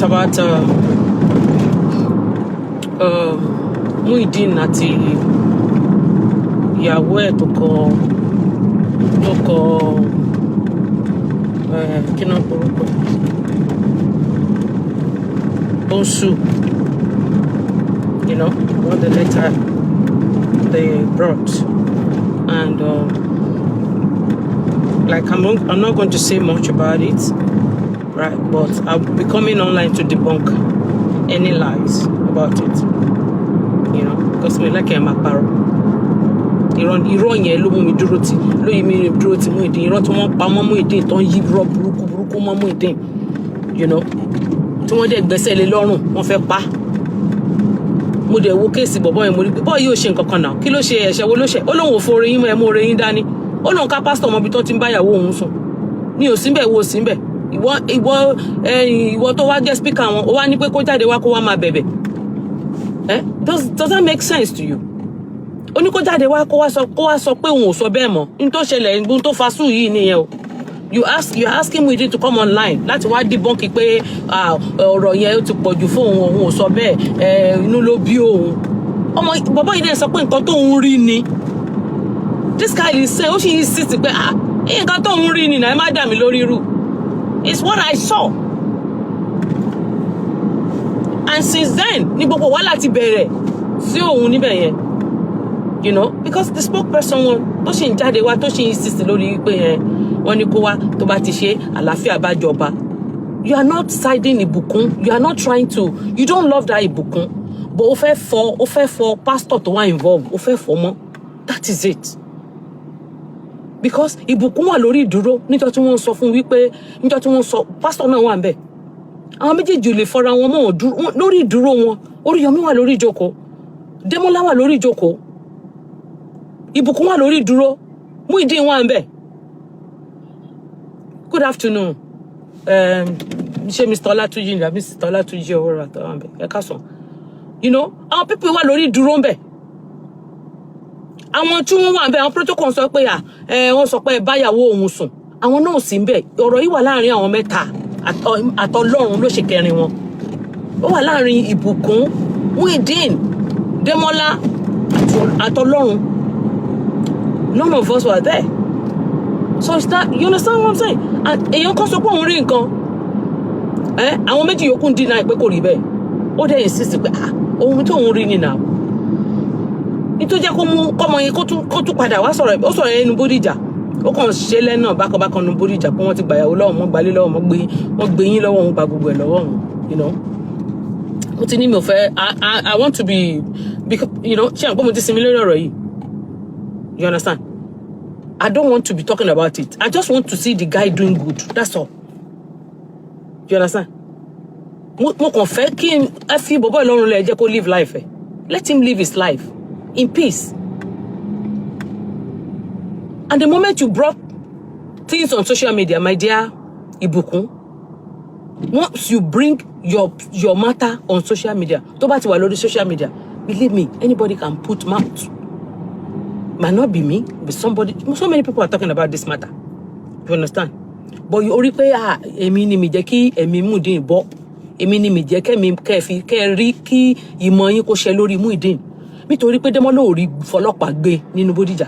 About Muideen àti ìyàwó ẹ̀ tó kọ kí náà porúkọ ẹ̀ tó ń sue, about the letter they brought. And like, I'm not going to say much about it, right? But I'll be coming online to debunk any lies about it, because mi like ẹ̀ máa parọ́. Irọ́, irọ́ yẹn ló mú mi dúró ti, ló yí mi dúró ti Muyideen. Irọ́ tí wọ́n pa mọ́ Muyideen, tó ń yí irọ́ burúkú burúkú mọ́ Muyideen, tí wọ́n dẹ̀ gbẹ́sẹ̀ lé lọ́rùn, wọ́n fẹ́ pa. Mo dẹ̀ wo case bọ̀bọ́ yẹn, mo rí pé bọ́ọ̀ yóò ṣe nǹkan kan náà. Kí ló ṣe? Ẹ̀ṣẹ̀ wo ló ṣe? Ó lóun ò forí yín mọ́ ẹ mú oore yín dání. Ó lóun ká pásítọ̀ mọ́bi tó ti ń báyàwó òun sùn ní ò síbẹ̀ wo síbẹ̀. Ìwọ ẹ̀yìn, ìwọ tó wá jẹ́ speaker wọn, ó wá ní pé kó jáde wá, kó wá máa bẹ̀bẹ̀. Eh, does that make sense to you? Ó ní kó jáde wá, kó wá sọ pé òun ò sọ bẹ́ẹ̀ mọ́. Ní tó ṣẹlẹ̀, ní tó fa sùn yìí nìyẹn o. You are asking Muideen to come online láti wá debunk pé, ah, ọ̀rọ̀ yẹn ó ti pọ̀ jù fún òun, òun ò sọ bẹ́ẹ̀ ẹ, inú ló bí òun. Ọmọ bàbá yìí dẹ̀ sọ pé nǹkan tóun rí ni. This guy is saying, ó sì insist pé, ah, nǹkan tóun rí ni náà, ẹ má dà mí lórí irú. It's what I saw. And since then ní gbogbo wàhálà ti bẹ̀rẹ̀ sí òun níbẹ̀ yẹn, because the spokesperson wọn tó sì ń jáde wá, tó sì ń insist lórí pé yẹn wọ́n ní kó wá, tó bá ti ṣe, àlàáfíà bá jọba. You are not siding Ìbùkún. You are not trying to, you don't love that Ìbùkún, but ó fẹ́ fọ pastor tó wà involved, ó fẹ́ fọ mọ́. That is it, because Ìbùkún wà lórí ìdúró níjọ́ tí wọ́n sọ fún wípé, níjọ́ tí wọ́n sọ, pastor náà wà ń bẹ̀. Àwọn méjèèjì ò lè fọra wọn mọ́ lórí ìdúró wọn. Oríyọmí wà lórí ìjókòó, Démọ́lá wà lórí ìjókòó, Ìbùkún wà lórí ìdúró, Muyideen wà ń bẹ̀. Good afternoon. Ṣé Mr. Ọlátúnjì ní àbí Mr. Ọlátúnjì ọwọ́ rà tó wà ń bẹ̀? Ẹ káàsán. Àwọn people wà lórí ìdúró ń bẹ̀. Àwọn tí wọ́n wà ń bẹ̀, àwọn protocol sọ pé à ẹ, wọ́n sọ pé ẹ báyàwó òun sùn, àwọn náà sì ń bẹ̀. Ọ̀rọ̀ yìí wà láàrin àwọn mẹ́ta àtọlọ́run ló ṣe kẹrin wọn. Ó wà láàrin Ìbùkún, Muyideen, Démọ́lá àtọlọ́run. None of us were there, so it's not, you understand what I'm saying? And èèyàn kan sọ pé òun rí nǹkan ẹ, àwọn méjì yòókù ń deny pé kò rí bẹ́ẹ̀. Ó dẹ̀ insist pé, ah, ohun tó òun rí ni now. Nítorí jẹ́ kó mú kọ́mọ yẹn kó tún padà wá sọ̀rọ̀. Ó sọ̀rọ̀ yẹn nínú Bódìjà, ó kàn ṣe lẹ́nà bákanbákan nínú Bódìjà pé wọ́n ti gbàyàwó lọ́wọ́ wọn, gbalé lọ́wọ́ wọn, gbé wọ́n gbé yín lọ́wọ́ wọn, gba gbogbo ẹ̀ lọ́wọ́ wọn. Mo ti ní mi ò fẹ́. I want to be because ṣé àwọn pé mo ti sinmi lórí ọ̀rọ̀ yìí? You understand? I don't want to be talking about it. I just want to see the guy doing good, that's all. You understand? Mo kàn fẹ́ kí ẹ fi bọ̀bọ́ ìlọrun lẹ̀, jẹ́ kó live life ẹ̀. Let him live his life in peace. And the moment you brought things on social media, my dear Ìbùkún, once you bring your matter on social media, tó bá ti wà lórí social media, believe me, anybody can put mouth. Might not be me, but somebody. So many people are talking about this matter, you understand? But you orí pé, ah, èmi ni mi jẹ́ kí ẹ̀mí Muyideen bọ́, èmi ni mi jẹ́ kẹ́mi kẹ́ fi kẹ́ rí kí ìmọ̀ yín kó ṣe lórí Muyideen, nítorí pé Démọ́lá ò rí fọlọ́pàá gbé nínú Bódìjà,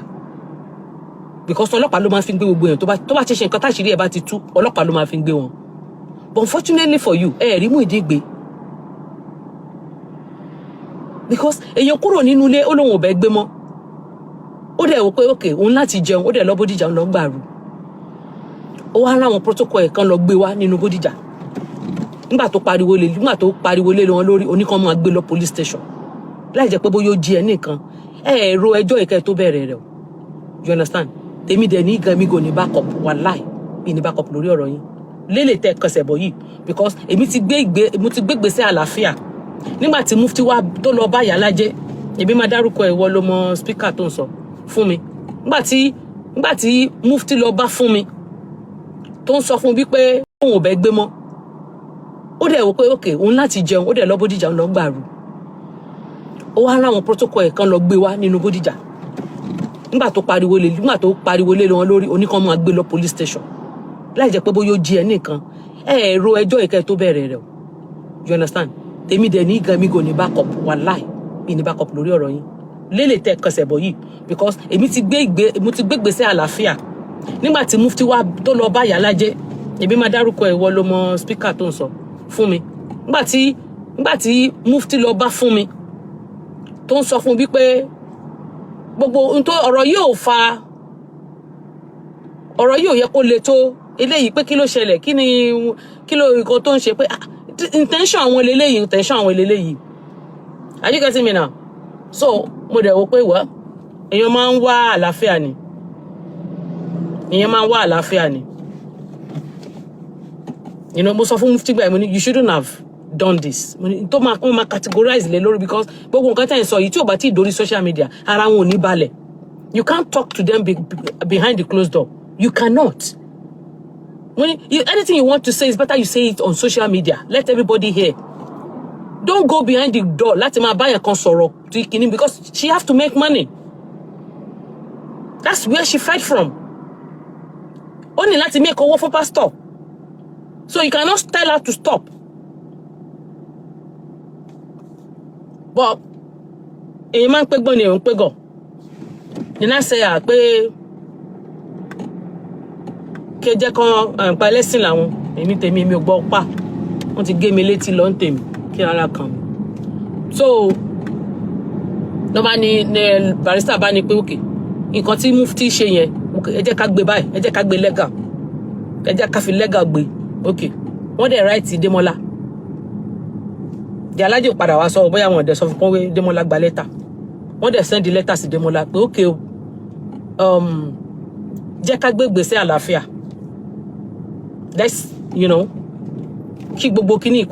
because ọlọ́pàá ló máa fi ń gbé gbogbo èèyàn tó bá ti ṣe nǹkan, táṣìírí ẹ̀ bá ti tú, ọlọ́pàá ló máa fi ń gbé wọn. But unfortunately for you, ẹ rí Muyideen gbé, because èèyàn kúrò nínú ilé, ó lóun ò bẹ́ gbé mọ́. Ó dẹ̀ wò pé ok, òun láti jẹun, ó dẹ̀ lọ Bódìjà, ń lọ gbàrú. Ó wá rán àwọn protocol ẹ̀ kan lọ gbé wá nínú Bódìjà. Nígbà tó pariwo lé wọn lórí, oníkan máa gbé lọ police station láì jẹ́ pé bóyá ó jí ẹ nìkan. Ẹ ẹ ro ẹjọ́ ìkẹ́ tó bẹ̀rẹ̀ rẹ̀ o. You understand? Tèmi dẹ̀ ní gan, mi kò ní backup, wàláì, mi ní backup lórí ọ̀rọ̀ yín lélẹ̀ tẹ́ kọsẹ̀ bọ̀ yìí, because èmi ti gbé ìgbé, mo ti gbé gbèsè àlàáfíà. Nígbà tí mufti wa tó lọ bá Yàlájẹ, èmi máa dárúkọ, ìwọ ló mọ speaker tó ń sọ fún mi. Nígbà tí mufti lọ bá fún mi, tó ń sọ fún wípé òun ò bẹ́ gbé mọ́, ó dẹ̀ wò pé ok, òun láti jẹun, ó dẹ̀ lọ Bódìjà, ń lọ gbàrú. Ó wá rán àwọn protocol ẹ̀ kan lọ gbé wá nínú Bódìjà. Nígbà tó pariwo lé wọn lórí, oníkan máa gbé lọ police station láì jẹ́ pé bóyá ó jí ẹ nìkan. Ẹ ẹ ro ẹjọ́ ìkẹ́ tó bẹ̀rẹ̀ rẹ̀ o. You understand? Tèmi dẹ̀ ní gan, mi kò ní backup. Wàláì, mi ní backup lórí ọ̀rọ̀ yín lélẹ̀ tẹ́ kọsẹ̀ bọ̀ yìí, because èmi ti gbé ìgbé, mo ti gbé gbèsè àlàáfíà. Nígbà tí mufti wa tó lọ bá Ìyálájé, èmi máa dárúkọ ìwọ ló mọ speaker tó ń sọ fún mi. Nígbà tí mufti lọ bá fún mi, tó ń sọ fún mi pé gbogbo ohun tó ọ̀rọ̀ yìí ò fa ọ̀rọ̀ yìí, ò yẹ kó le tó eléyìí, pé kí ló ṣẹlẹ̀, kí ni kí ló nǹkan tó ń ṣe, pé ah, intention àwọn eléyìí, intention àwọn eléyìí. Are you getting me now? So mo dẹ̀ wò pé, wẹ́, èèyàn máa ń wá àlàáfíà ni, èèyàn máa ń wá àlàáfíà ni. Mo sọ fún mufti gbà, mo ní you shouldn't have done this. Mo ní tó máa kó máa categorize lé lórí, because gbogbo nǹkan tẹ̀ ń sọ yìí, tí ò bá tí ì dórí social media, ara wọn ò ní balẹ̀. You can't talk to them behind the closed door. You cannot. When you, anything you want to say, it's better you say it on social media. Let everybody hear. Don't go behind the door láti máa báyàn kan sọ̀rọ̀ tí kìíní, because she have to make money. That's where she fight from. Ó ní láti make owó fún pastor, so you cannot tell her to stop. But èyí máa ń pé gbọ́n ni èyí ń pé gọ̀ ní náà ṣe à pé kí ẹ jẹ́ kán pa ẹlẹ́sìn làwọn. Èmi tèmi, mi ò gbọ́ pa, wọ́n ti gé mi létí lọ ń tèmi kí ara kàn mí. So ló bá ní ní barrister bá ní pé okay, nǹkan tí mufti ṣe yẹn, ẹ jẹ́ ká gbé báyìí, ẹ jẹ́ ká gbé legal, ẹ jẹ́ ká fi legal gbé. Okay, wọ́n dẹ̀ write Démọ́lá. Ìyálájẹ padà wá sọ bóyá wọn dẹ̀ sọ fún pé Démọ́lá gba lẹ́tà. Wọ́n dẹ̀ send lẹ́tà sí Démọ́lá pé okay o, jẹ́ ká gbé gbèsè àlàáfíà, let's kí gbogbo kíní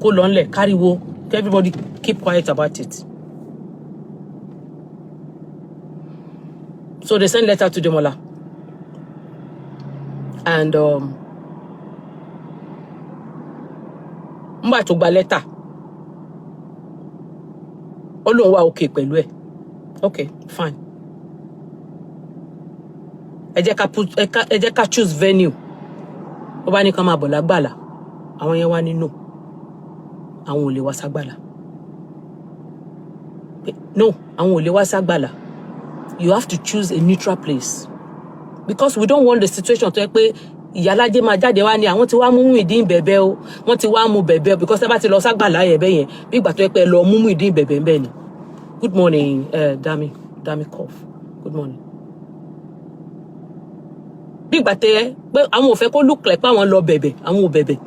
kó lọ ńlẹ̀ káríwo, everybody keep quiet about it. So they send letter to Demola and ngbà tó gba lẹ́tà, ó lóun wà okay pẹ̀lú ẹ̀. Okay, fine, ẹ jẹ́ ká put ẹ jẹ́ ká choose venue. Ó bá ní ká máa bọ̀ lágbàlá. Àwọn yẹn wá ní no, àwọn ò lè wá ságbàlá. No, àwọn ò lè wá ságbàlá. You have to choose a neutral place because we don't want the situation tó yẹ pé ìyálájé máa jáde wá ní àwọn tí wàá mú Muyideen bẹ̀bẹ̀ o, wọ́n ti wá mú bẹ̀bẹ̀ o, because ẹ bá ti lọ ságbàlá yẹn bẹ́ẹ̀ yẹn, bí ìgbà tó yẹ pé ẹ lọ mú Muyideen bẹ̀bẹ̀ bẹ́ẹ̀ ni. Good morning, Dami Dami Kof, good morning. Bí ìgbà tẹ pé àwọn ò fẹ́ kó look like pé àwọn lọ bẹ̀bẹ̀, àwọn ò bẹ̀bẹ̀.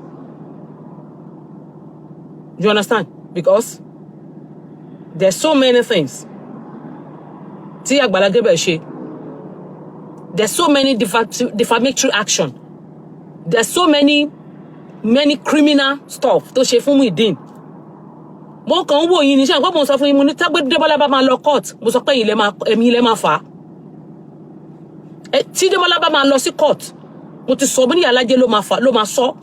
You understand? Because there's so many things tí Àgbàlá Gabriel ṣe. There's so many defamatory action. There's so many many criminal stuff tó ṣe fún Muyideen. Mo kàn ń wò yín ní sẹ́yìn pé mo sọ fún yín, mo ní tágbé Débọ́lá bá máa lọ court, mo sọ pé ẹ̀yin lẹ máa, ẹ̀mí lẹ máa fà á. Tí Débọ́lá bá máa lọ sí court, mo ti sọ, mo ní Ìyálájé ló máa fà, ló máa sọ.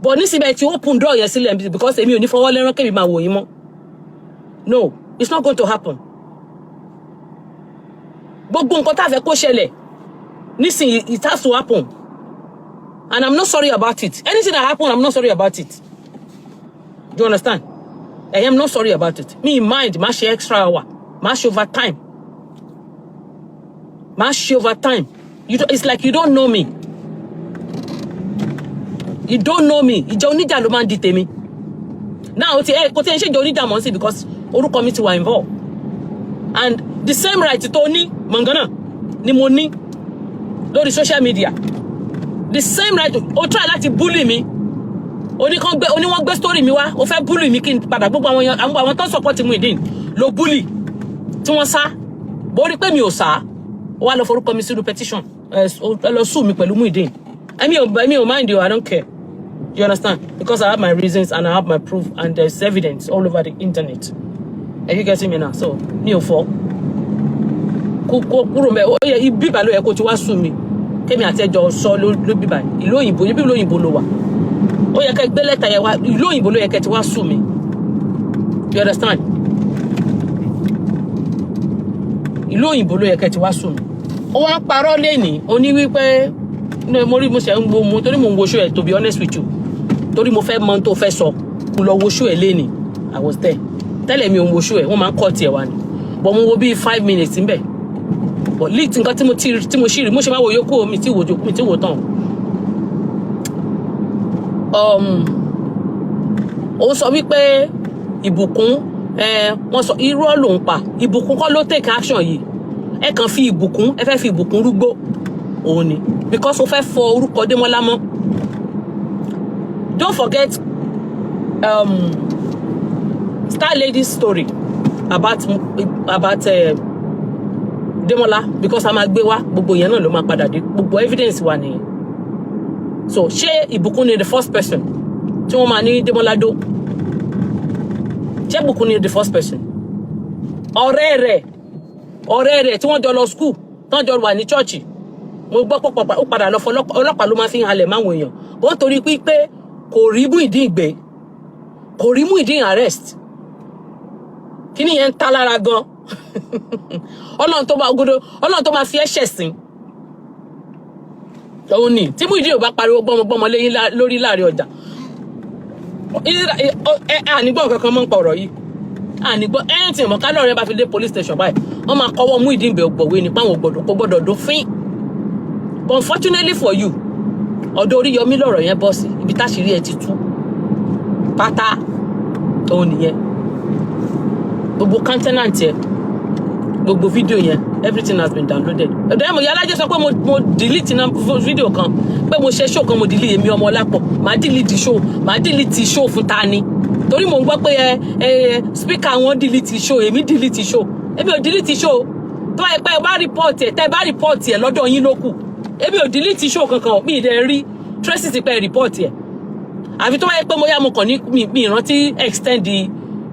But nísìnyí tí open door yẹn sílẹ̀, because èmi ò ní fọwọ́ lẹ́rán kémi máa wò yín mọ́. No, it's not going to happen. Gbogbo nǹkan tá a fẹ́ kó ṣẹlẹ̀ nísìnyí, it has to happen, and I'm not sorry about it. Anything that happen, I'm not sorry about it. Do you understand? I am not sorry about it. Me mind, má ṣe extra hour, má ṣe overtime, má ṣe overtime. You don't, it's like you don't know me. You don't know me. Ìjà oníjà ló máa ń di tèmi now. Ti ẹ kò tí ẹ ń ṣèjọ oníjà mọ́ sí, because orúkọ mi ti wà involved, and the same right tó ní mọ̀ngánà ni mo ní lórí social media, the same right. O try láti bully mi, oníkan gbé, oní wọ́n gbé story mi wá, o fẹ́ bully mi kí n padà. Gbogbo àwọn èèyàn, àwọn tó ń support Muyideen ló bully tí wọ́n sá borí pé mi ò sá. Ó wá lọ forúkọ mi sínú petition, ẹ lọ sue mi pẹ̀lú Muyideen. Èmi ò mind you, I don't care. You understand? Because I have my reasons and I have my proof and there's evidence all over the internet. Are you getting me now? So mi ò fọ́ kó kúrò mẹ́. Ó yẹ ibi ìbà ló yẹ kó ti wá sue mi, kémi àti ẹjọ́ sọ ló bíbà. Ìlú òyìnbó, ibi ìlú òyìnbó ló wà. Ó yẹ kẹ́ gbé lẹ́tà yẹn wá. Ìlú òyìnbó ló yẹ kẹ́ ti wá sue mi. You understand? Ìlú òyìnbó ló yẹ kẹ́ ti wá sue mi. Ó wá ń parọ́ lẹ́nìí, ó ní wípé mo rí, mo ṣe ń wo mo torí mo ń wo show ẹ̀, to be honest with you, torí mo fẹ́ mọ ohun tó fẹ́ sọ. Mo lọ wo show ẹ̀ lénìí. I was there. Tẹ́lẹ̀ mi ò ń wo show ẹ̀, wọ́n máa ń kọ́ tiẹ̀ wá ni, but mo wo bíi 5 minutes ńbẹ̀. But lit nǹkan tí mo ti tí mo ṣì rí, mo ṣe máa wo yòókù mi tí wò mi tí wò tán. Ó sọ wípé Ìbùkún ẹ, wọ́n sọ irọ́ ló ń pa. Ìbùkún kọ́ ló take action yìí. Ẹ kàn fi Ìbùkún, ẹ fẹ́ fi Ìbùkún rúgbó òun ni, because ó fẹ́ fọ orúkọ Démọ́lá mọ́. Don't forget Star Lady's story about Démọ́lá, because a máa gbé wá gbogbo yẹn náà ló máa padà dé. Gbogbo evidence wà nìyẹn. So ṣé Ìbùkún ni the first person tí wọ́n máa ní Démọ́lá dó? Ṣé Ìbùkún ni the first person? Ọ̀rẹ́ rẹ̀ tí wọ́n jọ lọ school, tí wọ́n jọ wà ní church, mo gbọ́ pọ̀ ó padà lọ fọ ọlọ́pàá ló máa fi ń halẹ̀ máwọn èèyàn bó ń torí pé kò rí Muyideen gbé, kò rí Muyideen arrest. Kíní yẹn ń ta lára gan. Ọlọ́run tó bá ogodo, Ọlọ́run tó máa fi ẹ̀ṣẹ̀ sìn òun ni. Tí Muyideen ò bá pariwo gbọmọgbọmọ lẹ́yìn lórí láàrin ọjà, ànígbọ́n kankan mọ́ ń pa ọ̀rọ̀ yìí, ànígbọ́n anything mọ́. Kálọ̀ rẹ bá fi dé police station báyìí, wọ́n máa kọ́wọ́ Muyideen bẹ̀ gbọ̀wé ní páwọn gbọ́dọ̀ kó gbọ́dọ̀ dófin. But unfortunately for you, ọ̀dọ̀ Oríyọmí lọ̀rọ̀ yẹn bọ́ sí, ibi táṣìírí ẹ ti tú pátá òun nìyẹn. Gbogbo content yẹn, gbogbo fídíò yẹn, everything has been downloaded. Ẹ̀dọ̀ ẹ̀ mo Yàlájẹ́ sọ pé mo delete na fídíò kan, pé mo ṣe show kan, mo delete. Èmi ọmọ ọlápọ̀ màá delete show, màá delete show fún ta ni? Torí mò ń gbọ́ pé ẹ speaker wọn delete show, èmi delete show. Èmi ò delete show. Tó bá yẹ pé ẹ bá report ẹ, tẹ́ ẹ bá report ẹ lọ́dọ̀ yín ló kù. Èmi ò delete show kankan. Mi ì dẹ̀ rí tracy ti pẹ́ report ẹ, àfi tó bá yẹ pé mo yá mo kàn ní mi ìrántí extend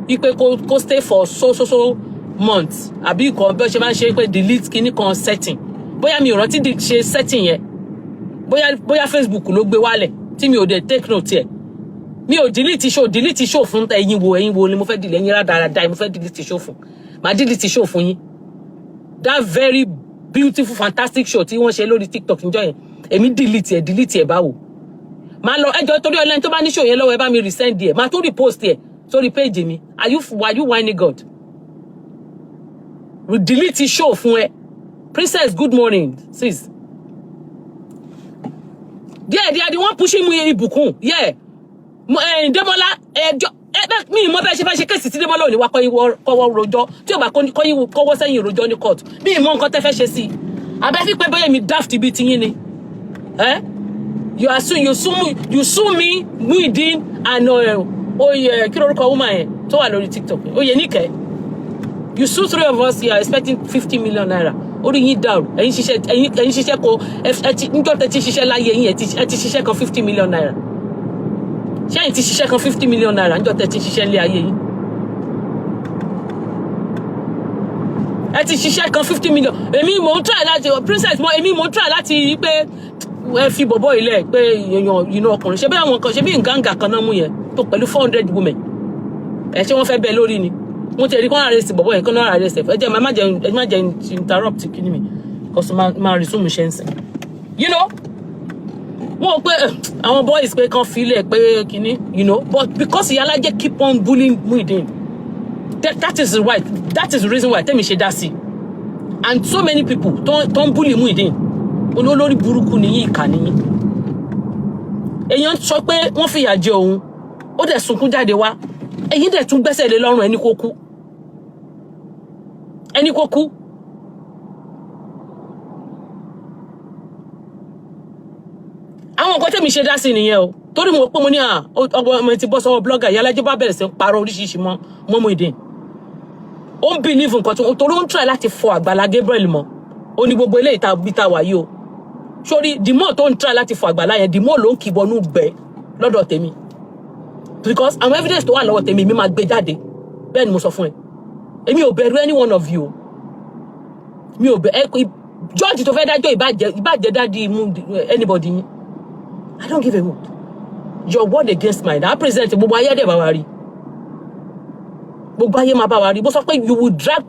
ipe kó stay for so so so months, àbí nǹkan bí wọ́n ṣe máa ń ṣe pé delete kinní kan setting. Bóyá mi ò rántí ṣe setting yẹn, bóyá Facebook ló gbé wálẹ̀ tí mi ò dẹ̀ take note ẹ̀. Mi ò delete show. Delete show fún ẹ̀yin wo? Ẹ̀yin wo ni mo fẹ́ delete? Ẹ̀yin rádaràda mo fẹ́ delete show fún? Màá delete show fún yín? That very beautiful, fantastic show tí wọ́n ṣe lórí TikTok níjọ́ yẹn, èmi delete ẹ̀? Delete ẹ̀ báwo? Máa lọ ẹjọ́ torí ọlẹ́ni tó bá ní show yẹn lọ́wọ́, ẹ bá mi resend ẹ̀, máa tún repost ẹ̀ sórí page mi. Are you whining? God delete show fún ẹ? Princess, good morning, sis. Yeah, they are the one pushing me. Ìbùkún, yeah. Démọ́lá, ẹjọ́ mi mọ bẹ́ẹ̀ ṣe fẹ́ ṣe case tí Démọ́lá ò ní wá kọ́wọ́ rojọ́, tí ò bá kọ́wọ́ sẹ́yìn rojọ́ ní court. Mi mọ nǹkan tẹ́ fẹ́ ṣe sí i. Abẹ́ fi pé bóyá mi daft bíi tiyín ni. Eh? You are sue you sue you sue me, Muideen and oye, kí lorúkọ woman yẹn tó wà lórí TikTok, Oyenike. You sue three of us, you are expecting ₦50 million. Orí yín dàrú. Ẹ̀yin ṣiṣẹ́, ẹ̀yin ṣiṣẹ́ kọ ẹ ti níjọ́ tẹ́ ti ṣiṣẹ́ láyé yín, ẹ ti ṣiṣẹ́ kan ₦50 million? Ṣé ẹ̀yin ti ṣiṣẹ́ kan ₦50 million níjọ́ tẹ́ ti ṣiṣẹ́ lé ayé yín? Ẹ ti ṣiṣẹ́ kan 50 million? Èmi mò ń try láti, princess mo, èmi mò ń try láti rí pé ẹ fi bọ̀bọ̀ ilẹ̀ pé èèyàn inú ọkùnrin ṣe bí àwọn kan ṣe bí nganga kan náà mú yẹn tó pẹ̀lú 400 women. Ẹ ṣé wọ́n fẹ́ bẹ́ẹ̀ lórí ni? Mo ti rí kán arrest bọ̀bọ̀ yẹn, kán náà arrest ẹ. Jẹ́ má jẹ́, ẹ má jẹ́ interrupt kíní mi, cause máa resume ṣe ń sìn. Wọ́n pé àwọn boys pé kán filẹ̀ pé kíní, but because Ìyálájẹ́ keep on bullying Muideen, that is the reason why tẹ́mi ṣe dá sí. And so many people tó ń bully Muideen, olórí burúkú nìyí, ìkà nìyí. Èèyàn sọ pé wọ́n fìyà jẹ òun, ó dẹ̀ sunkún jáde wá, ẹ̀yin dẹ̀ tún gbẹ́sẹ̀ lé lọ́rùn, ẹni kó kú, ẹni kó kú. Àwọn nǹkan tẹ́mi ṣe dá sí nìyẹn o, torí mo pé mo ní à ọmọ ọmọ ti bọ́ sọ́wọ́ blogger. Ìyálájẹ́ bá bẹ̀rẹ̀ sí ń parọ́ oríṣiríṣi mọ́ Muyideen. Ó ń believe nǹkan tó torí ó ń try láti fọ Àgbàlá Gabriel mọ́. Ó ní gbogbo eléyìí tá bí tá wà yìí o. Sórí the more tó ń try láti fọ Àgbàlá yẹn, the more ló ń kìbọnú gbẹ lọ́dọ̀ tèmi, because àwọn evidence tó wà lọ́wọ́ tèmi, mi máa gbé jáde. Bẹ́ẹ̀ ni mo sọ fún ẹ. Èmi ò bẹ̀rù any one of you. Mi ò bẹ̀ ẹ. Judge tó fẹ́ dájọ́, ìbàjẹ́ daddy mú anybody yín, I don't give a hoot. Your word against mine. I present gbogbo ayé dẹ̀ bá wa rí, gbogbo ayé máa bá wa rí. Bó sọ pé you will drag.